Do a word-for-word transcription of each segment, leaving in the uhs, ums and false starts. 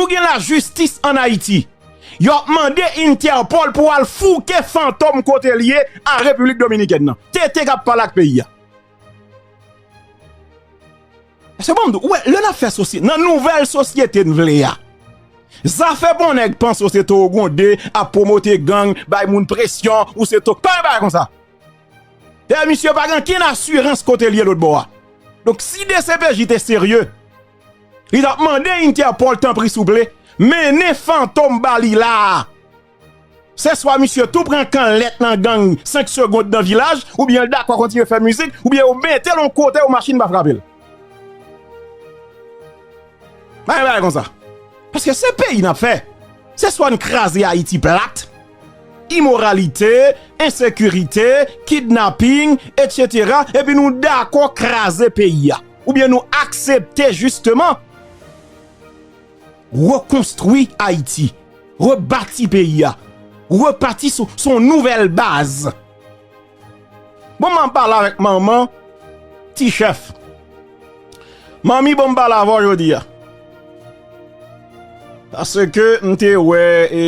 Ou gen lajistis ann Ayiti. Yo ap mande Interpol pou al fouke Fantom kote l ye an Repiblik Dominikèn nan. Tete k ap pale ak peyi a. Paske bon, m di w, ou wè, lè n ap fè sosyete, nan nouvèl sosyete n vle a, zafè bon nèg panse w se towo gwonde, ap pwomote gang, bay moun presyon, ou se tok, pa gen bagay konsa. Dayè, misye pa gen ankenn asirans kote l ye lòt bò a. Donk, si D C P J te serye, li t ap mande Interpol, tanpri, souple, mennen Fantom ba li la a. Se swa misye tou pran kanlèt nan gang senk segonn nan vilaj, oubyen l dakò kontinye fè mizik, oubyen yo mete l yon kote yon machin pa frape l. Pa gen bagay konsa. Paske se peyi n ap fè. Se swa n kraze Ayiti plat, imoralite, ensekirite, kidnaping, etsetera, epi nou dakò kraze peyi a. Oubyen nou aksepte jisteman rekonstwi Ayiti, rebati peyi a, repati sou, sou yon nouvèl baz. Bon, m ap pale avèk manman Ti Chèf. Manmi, bon, m pale avè w jodi a. Paske m te wè, e,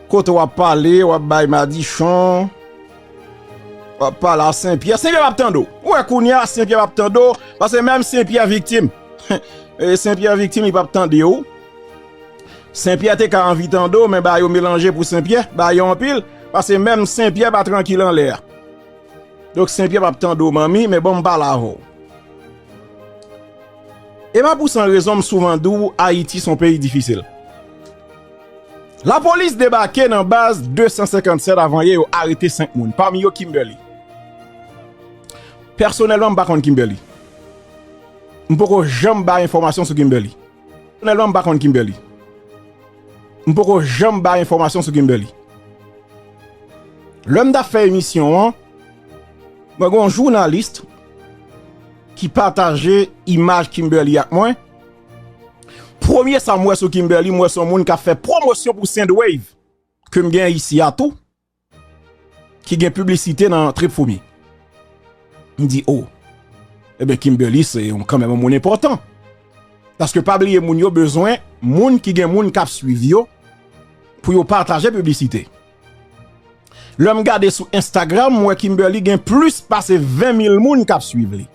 kote w ap pale, w ap bay madichon, w ap pale a Senpyè. Senpyè p ap tande w. Ou wè kounye a, Senpyè p ap tande w, paske menm Senpyè viktim. E, Senpyè viktim, li p ap tande w. Senpyè te ka anvi tande w, men bagay yo melanje pou Senpyè, bagay yo anpil, paske menm Senpyè pa trankil anlè a. Donk, Senpyè p ap tande w, manmi, men bon, m pale avè w. E pa pou san rezon, m souvan di w, Ayiti se yon peyi difisil. Lapolis debake nan baz de san senkannsèt avanyè, yo arete senk moun, pami yo Kimberly. Pèsonèlman, m pa konn Kimberly. M poko janm bay enfòmasyon sou Kimberly. Pèsonèlman, m pa konn Kimberly. M poko janm bay enfòmasyon sou Kimberly. Lè m t ap fè emisyon an, mwen gen yon jounalis ki pataje imaj Kimberly ak mwen. Premye sa m wè sou Kimberly, m wè se yon moun k ap fè pwomosyon pou Sendwave, ke m gen isi a tou, ki gen piblisite nan trip foumi. M di, o, ebyen, Kimberly se yon, kanmenm yon moun enpòtan. Paske pa bliye, moun yo bezwen moun ki gen moun k ap swiv yo pou yo pataje piblisite. Lè m gade sou Instagram, m wè Kimberly gen plis pase ven mil moun k ap swiv li.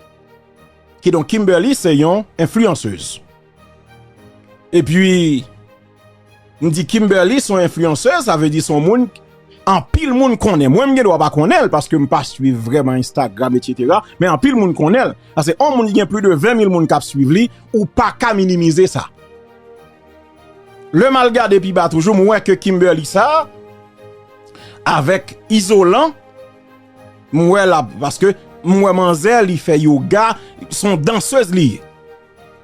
Kidonk, Kimberly se yon enfliyansèz. Epi, m di Kimberly se yon enfliyansèz, sa vle di se yon moun anpil moun konnen. Mwen, m gen dwa pa konnen l paske m pa swiv vrèman Instagram, etsetera. Men anpil moun konnen l. Paske yon moun ki gen plis de ven mil moun k ap swiv li, ou pa ka minimize sa. Lè m al gade pi ba toujou, m wè ke Kimberly sa, avèk Izolan, m wè l ap, paske m wè manzè, li fè yoga, se yon dansèz li ye.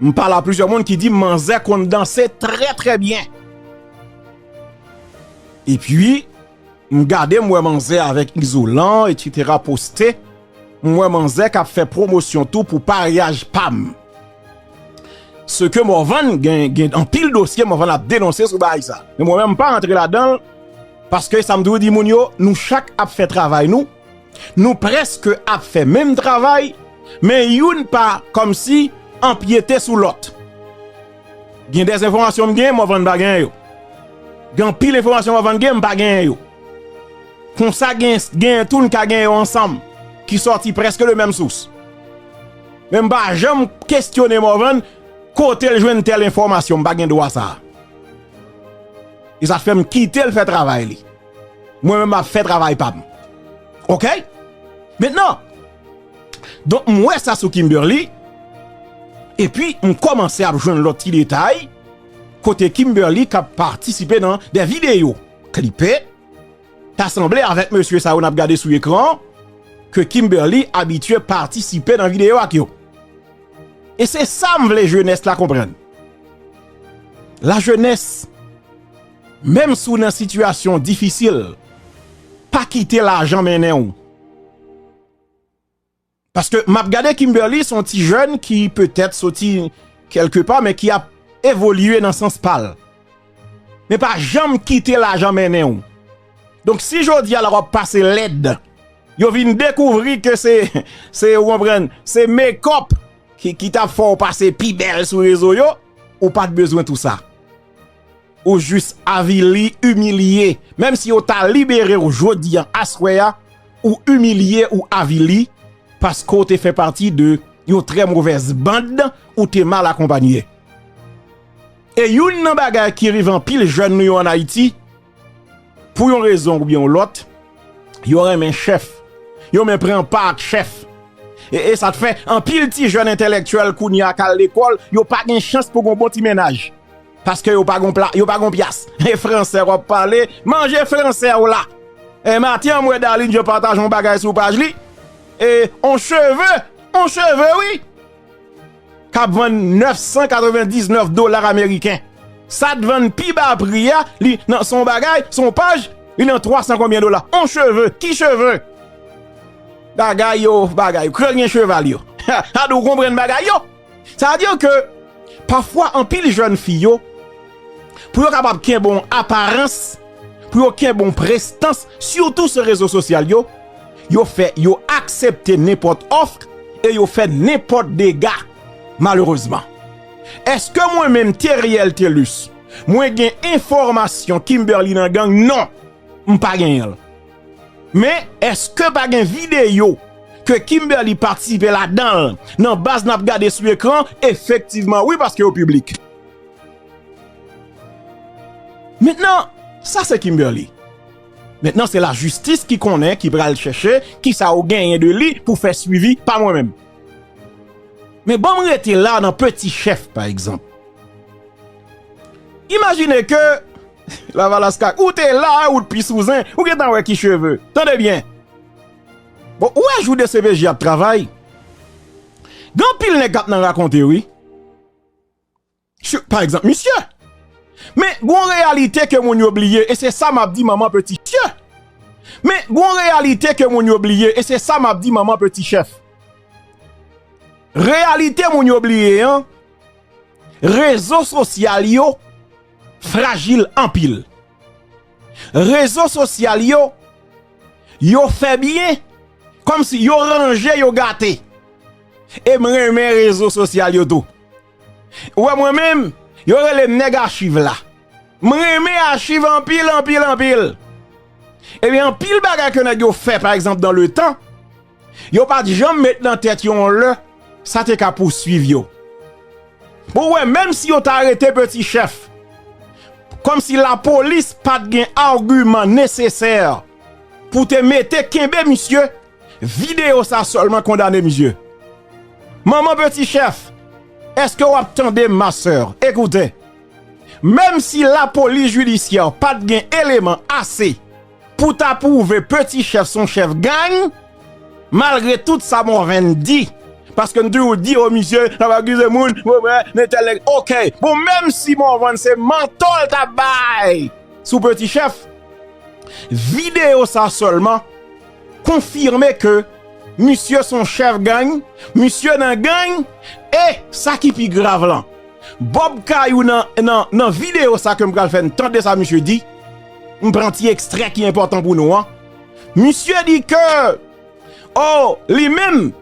M pale a plizyè moun ki di m manzè konn danse trè, trè byen. Epi, m gade, m wè manzè avèk Izolan, etsetera, poste. M wè manzè k ap fè pwomosyon tou pou paryaj pa m. Se ke Morvan gen, gen anpil dosye Morvan ap denonse sou bagay sa. Men mwen menm, m pa rantre ladan l, paske sa m toujou di moun yo, nou chak ap fè travay nou. Nou prèske ap fè menm travay, men youn pa kòmsi anpyete sou lòt. Gen de enfòmasyon m genyen, Morvan pa genyen yo. Gen anpil enfòmasyon Morvan genyen, m pa genyen yo. Konsa, gen, genyen tou, n ka genyen yo ansanm, ki sòti prèske de menm sous. Men m pa janm kesyone Morvan kote l jwenn tèl enfòmasyon, m pa gen dwa sa a. E sa fè m kite l fè travay li. Mwen menm, m ap fè travay pa m. Oke? Mentnan, donk, m wè sa sou Kimberly, epi m kòmanse ap jwenn lòt ti detay, kote Kimberly k ap patisipe nan de videyo klipe, ta sanble avèk mesye sa yo n ap gade sou ekran, ke Kimberly abitye patisipe nan videyo ak yo. E se sa m vle jenès la konprann. Lajenès, menm si w nan sitiyasyon difisil, pa kite lajan mennen w. Paske m ap gade Kimberly, se yon ti jèn ki petèt soti kèlkepa, men ki ap evolye nan sans pa l. Men pa janm kite lajan mennen w. Donk, si jodi a la w ap pase lèd, yo vin dekouvri ke se, se, ou konprann, se mekòp ki, ki t ap fè w pase pi bèl sou rezo yo, ou pa t bezwen tou sa. Ou jis avili, imilye. Menm si yo ta libere w jodi a, aswè a, ou imilye, ou avili, paske w te fè pati de yon trè movèz band, ou te mal akonpanye. E youn nan bagay ki rive anpil jèn nou yo ann Ayiti, pou yon rezon oubyen yon lòt, yo renmen chèf. Yo renmen pran pa ak chèf. E, e sa t fè anpil ti jèn entèlèktyèl kounye a k al lekòl, yo pa gen chans pou gen yon bon ti mennaj. Paske yo pa gon pla, yo pa gon pyas. E fransè w ap pale, manje fransè w la. E maten an, m wè Darline Jean pataje yon bagay sou paj li. E on cheve, on cheve wi. K ap vann nèf san katrevendiznèf dola ameriken. Sa t vann pi ba pri a, li nan, se yon bagay, se yon paj, li nan twa san konbyen dola. On cheve, ki cheve? Bagay yo, bagay yo, krèl gen cheval yo. Sa di w konprann bagay yo. Sa vle di ke pafwa anpil jèn fi yo, pou yo kapab kenbe yon aparans, pou yo kenbe yon prestans, sitou sou rezo sosyal yo, yo fè, yo aksepte nenpòt òf e yo fè nenpòt dega, malerezman. Èske mwen menm, Theriel Thelus, mwen gen enfòmasyon Kimberly nan gang? Non, m pa genyen l. Men, èske pa gen videyo ke Kimberly patisipe ladan l nan baz n ap gade sou ekran? Efektivman, wi, paske yo piblik. Mentnan, sa se Kimberly. Mentnan, se lajistis ki konnen, ki pral chèche kisa yo genyen de li pou fè swivi pa mwen menm. Men ban m rete la nan Peti Chèf, pa egzanp. Imajine ke Lavalas Kaka, ou te la, ou t pi sou zen, ou gentan wè ki cheve. Tande byen. Bon, ou wè jou DCPJ ap travay, gen anpil nèg k ap nan rakonte, wi. Su-, pa egzanp, misye. Men, gon reyalite ke moun yo bliye, e se sa m ap di manman Peti Chèf. Men, gon reyalite ke moun yo bliye, e se sa m ap di manman Peti Chèf. Reyalite moun yo bliye an, rezo sosyal yo frajil anpil. Rezo sosyal yo, yo fè byen, kòmsi yo ranje, yo gate. E m renmen rezo sosyal yo tou. Ou wè mwen menm, yo rele m nèg achiv la. M renmen achiv anpil, anpil, anpil. Ebyen, anpil bagay ke nèg yo fè, pa egzanp, dan letan, yo pa t janm met nan tèt yo yon lè sa te ka pouswiv yo. Bon, ou wè, menm si yo ta arete Peti Chèf, kòmsi lapolis pa t gen agiman nesesè pou te mete kenbe misye, videyo sa sèlman kondane misye. Manman Peti Chèf, èske w ap tande m, ma sè? Ekoute, menm si lapolis jidisyè pa t gen eleman ase pou ta pwouve Peti Chèf se yon chèf gang, malgre tout sa Morvan di, paske n toujou di, o, misye, l ap akize moun, bon, men, men tèl nèg, oke. Bon, menm si Morvan se manto l t ap bay sou Peti Chèf, videyo sa sèlman konfime ke misye se yon chèf gang, misye nan gang, e sa ki pi grav lan, Bob Kayou nan, nan, nan videyo sa ke m pral fè n tande sa misye di, m pran ti ekstrè ki enpòtan pou nou an. Misye di ke, o, li menm,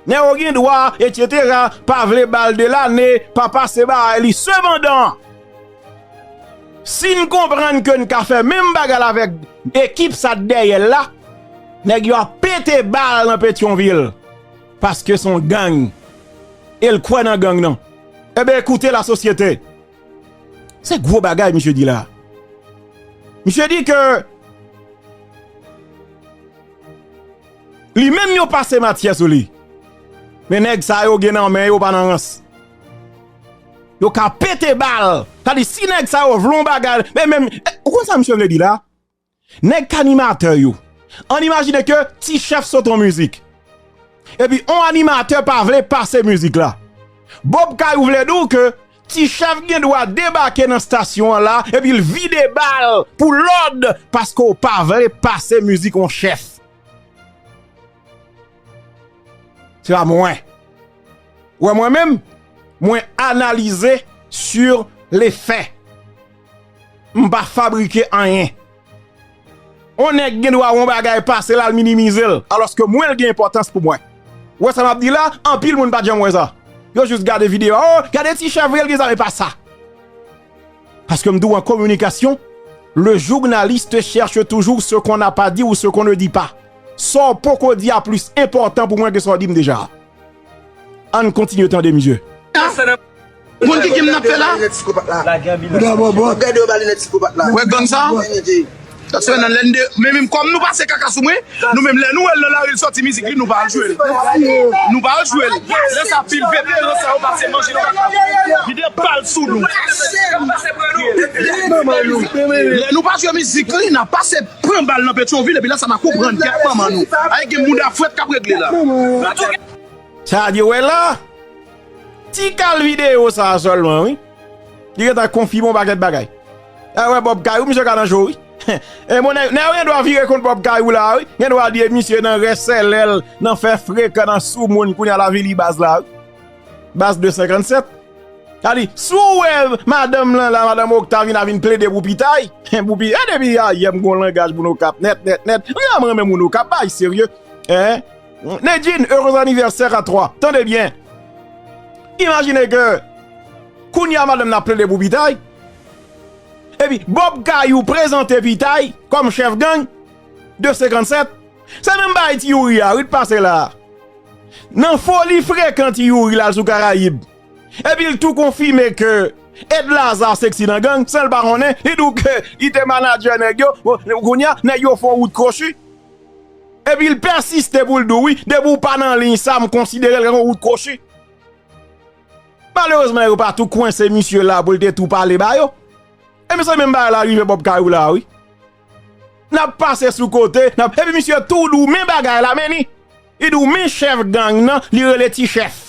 nèg yo gen dwa, etsetera, pa vle ba l de lane, pa pase ba li. Sepandan, si n konprann ke n ka fè menm bagay la avèk ekip sa k dèyè l la, nèg yo ap pete bal nan Petyonvil. Paske se yon gang. E l kwè nan gang nan. Ebyen, ekoute lasosyete. Se gwo bagay misye di la. Misye di ke li menm yo pase matyè sou li. Men nèg sa yo gen nan men yo pa nan rans. Yo ka pete bal. Sa di si nèg sa yo vle yon bagay, men menm, eh, ou konn sa misye vle di la? Nèg k animatè yo. Ann imajine ke Ti Chèf sot yon mizik. Epi yon animatè pa vle pase mizik la. Bob Kayou vle di w ke Ti Chèf gen dwa debake nan stasyon an la, epi l vide bal pou lòd, paske w pa vle pase mizik yon chèf. Se pa mwen. Ou wè mwen menm, mwen analize sur les faits. M pa fabrike anyen. On nèg gen dwa wè yon bagay pase l al minimize l, alòske mwen l gen enpòtans pou mwen. Ou wè sa m ap di la? Anpil moun pa t janm wè sa. Yo jis gade videyo a, o, gade Ti Chèf vre l gen zam, e pa sa. Paske m di w an kominikasyon, le journaliste cherche toujours ce qu'on n'a pas dit ou ce qu'on ne dit pas. Sa w poko di a plis enpòtan pou mwen ke sa w di m deja. Ann kontinye tande misye. Moun ki kim n ap fè la? Gade yo ba linèt sikopat la. Wè gang sa? Sa se nan lèn de, men menm kòm nou pase kaka sou mwen, nou menm lè nou wè l nan lari l sòti mizik li, nou pa al jwe l. Nou pa al jwe l. Lè sa pil pete, lè sa yo pase manje nan kaka. Vide bal sou nou. Lè nou pa jwe mizik li, n ap pase pran bal nan Petyonvil, epi lè sa n a konprann kèt manman nou. Ay gen mouda frèt k ap regle la. Sa a di wè la. Ti kal videyo sa a sèlman, wi. Li gentan konfime yon pakèt bagay. A wè Bob Kayou, misye ka nan cho, wi. E bon, nèg nèg yo gen dwa vire kont Bob Kayou la, wi. Gen dwa di misye nan rèsèlè l, nan fè frekan, nan sou moun, kounye a l a vin li baz la, wi. Baz de senkannsèt. Sa di, si w wè madanm lan la, madanm Okta vin a vin plede pou pitay, pou pi, e depi ayè m gon langaj moun Okap nèt, nèt, nèt. M renmen moun Okap, bay serye. Hein? Nedjine, heureux anniversaire à toi. Tande byen. Imajine ke kounye a madanm nan ap plede pou pitay. Epi Bob Kayou prezante pitay kòm chèf gang de senkannsèt. Se menm bagay Ti Youri a, wi, t pase la. Nan foli frekan Ti Youri l al sou Karayib. Epi l tou konfime ke Ed Laza seksi nan gang, san l pa konnen, li di w ke li te manadjè nèg yo. Bon, kounye a, nèg yo fè yon wout kwochi. Epi l pèsiste pou l di w, wi, depi w pa nan liy sa, m konsidere l kòm yon wout kwochi. Malerezman, yo pa tou kwense misye la pou l te tou pale ba yo. E men se menm bagay la rive Bob Kayou la, wi. N ap pase sou kote, n ap, epi misye tou di w men bagay la, men li. Li di w men chèf gang nan, li rele ti chèf.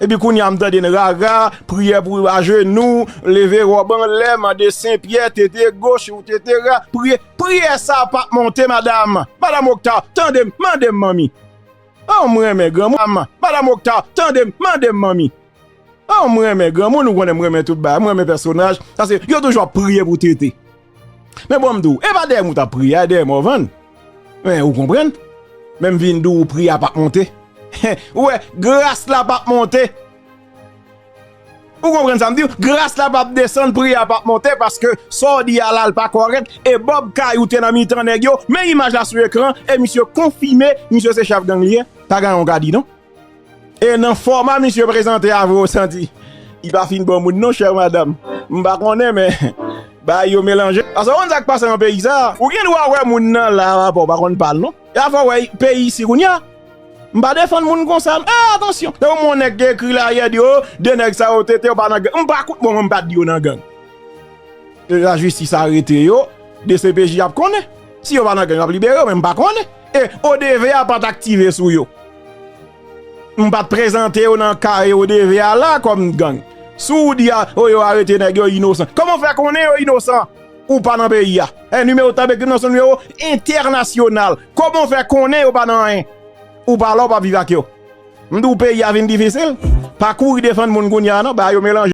Epi kounye a m tande n rara, priyè pou ajenou, leve wòb anlè, mande Senpyè, tete goch ou tete ra, priyè, priyè sa p ap monte, madanm. Madanm Okta, tande m, mande m, manmi. Oh, m renmen granmoun. Madanm Okta, tande m, mande m, manmi. Oh, m renmen granmoun, ou konnen m renmen tout bagay, m renmen pèsonaj. Sa se, yo toujou ap priye pou tete. Men bon, m di w, e pa dèyè m ou t ap priye, a dèyè m ou vann. Men ou konprann? Men m vin di w, priyè a p ap monte. Ou wè, gras la p ap monte. Ou konprann sa m di w? Gras la p ap desann, priyè a p ap monte, paske sa w di a la, l pa kòrèk. E Bob Kayou te nan mitan nèg yo, men imaj la sou ekran, e misye konfime, misye se chèf gang li ye. Pa gen anyen w ka di, non. E nan fòma misye prezante avè w, w santi li pa fin bon moun non, chè madanm. M pa konnen, men bagay yo melanje. Paske w konn sa k pase nan peyi sa a. Ou gen dwa wè moun nan la, apa w pa konn pa l non. E afè w wè peyi isi kounye a. M pa defann moun konsa. E, atansyon. Tankou m wè yon nèg ki ekri la yè di, o, de nèg sa yo tete yo pa nan gang. M pa kout, bon, mwen m pa t di yo nan gang. Lè lajistis arete yo, D C P J ap konnen. Si yo pa nan gang, yo ap libere yo, men m pa konnen. E O D V A pa t aktive sou yo. M pa t prezante yo nan ka O D V A la kòm gang. Si w di a, o, yo arete nèg yo inosan. Kòman w fè konnen yo inosan? Ou pa nan peyi a. E nimewo w t ap ekri nan se yon nimewo entènasyonal. Kòman w fè konnen yo pa nan anyen? Ou pa la, w p ap viv ak yo. M di w peyi a vin difisil. Pa kouri defann moun kounye a non, bagay yo melanje.